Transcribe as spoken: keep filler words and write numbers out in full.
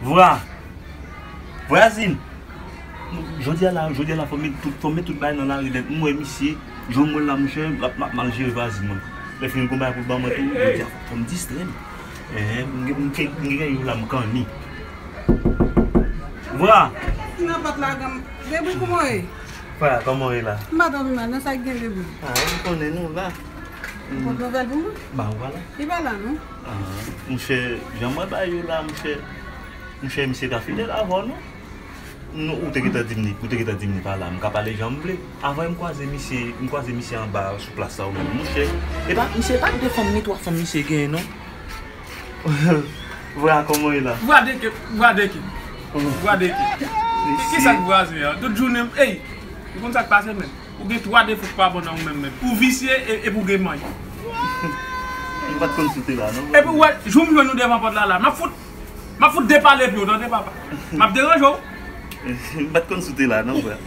Vra! Vwazin! Jodi a la, jodi a la, fò m met tout, fò m met tout bagay nan lari nèt. M wè misye, jan m wè l la, monchè, l ap, m ap mal jere vwazin mwen. Lè fini l gon bagay pou l ban mwen tou, jodi a fò m distrè l. Enhen, m gen, m gen, m gen yon la m kanni. Vra! Nan pòt la, granm. Debri kouman w ye? Frè, kòman w ye la? M pa twò pi mal, non, sa k gen Debri? Ah, m konnen nou la. Ou pot nouvèl pou mwen? Ba, ou pa la? Li pa la, non. Ah, monchè, jan mwen ba yo la, monchè. Monchè, misye ta fidèl avè w, non. Non, ou te gentan di m li, ou te gentan di m li pa la. M ka pale jan m vle. Avan m kwaze misye, m kwaze misye anba sou plas la ou menm, monchè. E pa, misye pa de fanm, ni twa fanm misye genyen, non. Vra, kòman w ye la? Vwa deke, vwa deke. Vwa deke. Ki, ki sa k vwazen an? Tout jounen, ey, ou konn sa k pase menm? Ou gen twa defo k pa bon nan ou menm menm. Ou visye e, epi ou gen mank. M pa t konn si w te la, non. Epi ou wè, jou m jwenn ou devan pòt la, la, m ap fout, m ap fout depale pye w, tande, papa. M ap deranje w. M pa t konn si w te la, non, frè.